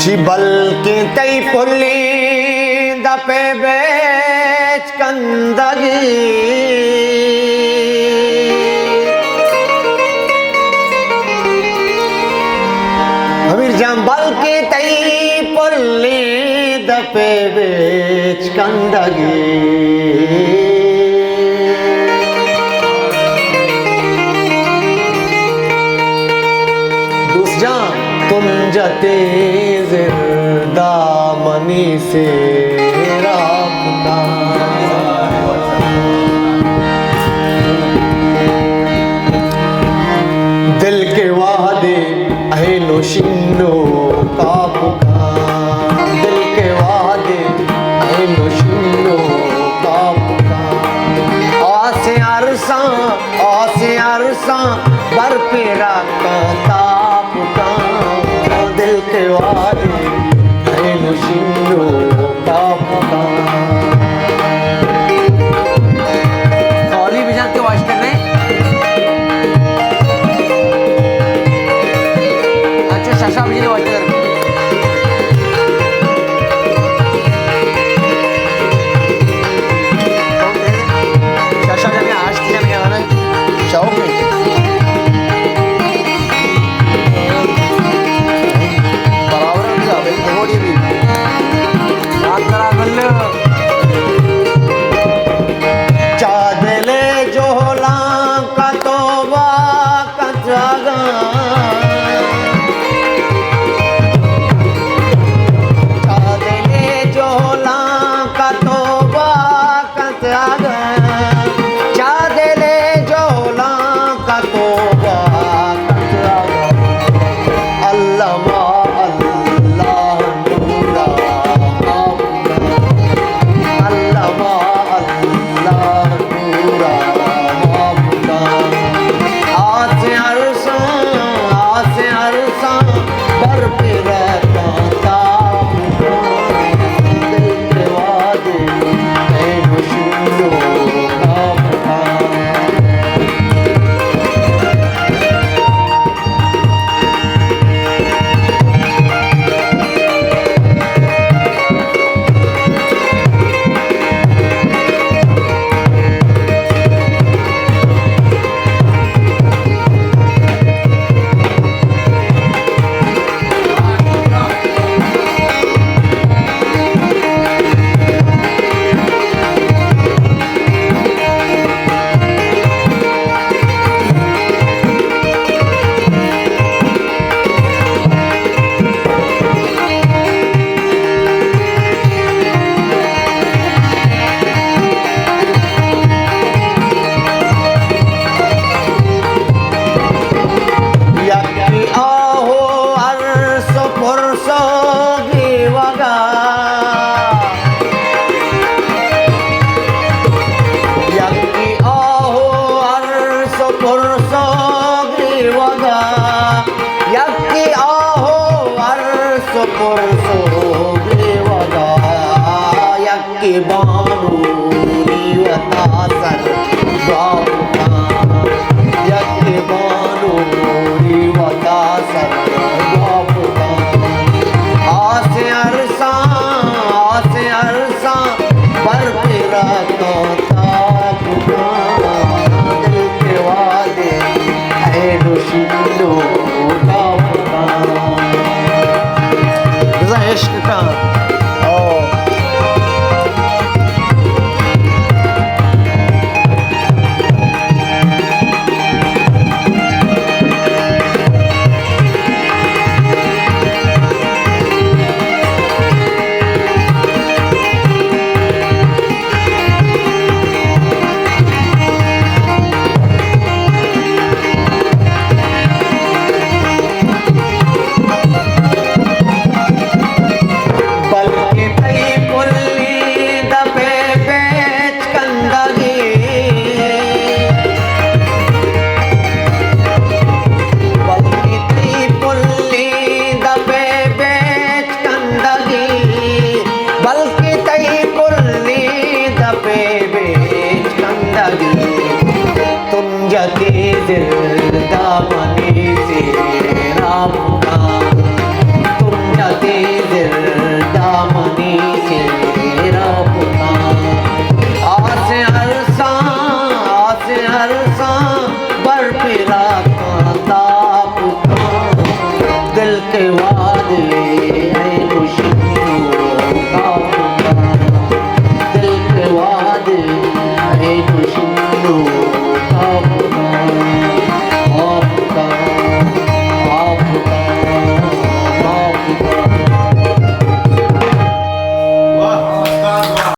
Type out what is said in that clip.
چی بلکیں تئی پلیں دپ ءِ بیچ کندگی۔ امیر جان، بلکیں تئی پلیں دپ ءِ بیچ کندگی۔ دوست جان، تنجتے زندہ منی سیراب کن۔ دل کہ وہدے اے نشینو کاپ کن، دل کہ وہدے اے نشینو کاپ کن۔ آسیں ارساں، آسیں ارساں، بر پیرا کن تاپ کن۔ دل کہ وہدے اے نشینو کاپ کن۔ خالی بجان کے واش کرنے۔ اچھا، شاشا بجلی واش کر۔ شاشا جانے آج کیا لگا رہا ہے؟ شوق ہے۔ برابر ہے، بھائی، دیکھو یہ بھی۔ یاد کرا کر لے۔ چا دل جہلاں کا توبہ کت اگاں۔ چا دل جہلاں کا توبہ کت اگاں۔ چا دل جہلاں کا توبہ کت اگاں۔ اللہ ما اللہ نورا اللہ ما اللہ نورا معاف کن۔ آسیں ارساں، آسیں ارساں، بر پہ رہتاں تاپ کن۔ دل پہ وہدے اے نشینو کاپ کن۔ یکے آہو ارس ءُ پرس ءُ گریوگا۔ یکے آہو ارس ءُ پرس ءُ گریوگا۔ یکے آہو ارس ءُ پرس ءُ گریوگا۔ یک یکے بانوری وتا سر گاپ کن، یکے بانوری وتا سر گاپ کن۔ آسیں ارساں، آسیں ارساں، بر پہ رہتاں تاپ کن۔ دل پہ وہدے اے نشینو تاپ کن۔ بزاں عشق کن۔ او۔ بلکیں تئی پلیں دپ ءِ بیچ کندگی۔ بلکیں تئی پلیں دپ ءِ بیچ کندگی۔ بلکیں تئی پلیں دپ ءِ بیچ کندگی۔ تنجتے زندہ منی سیراب کن، تنجتے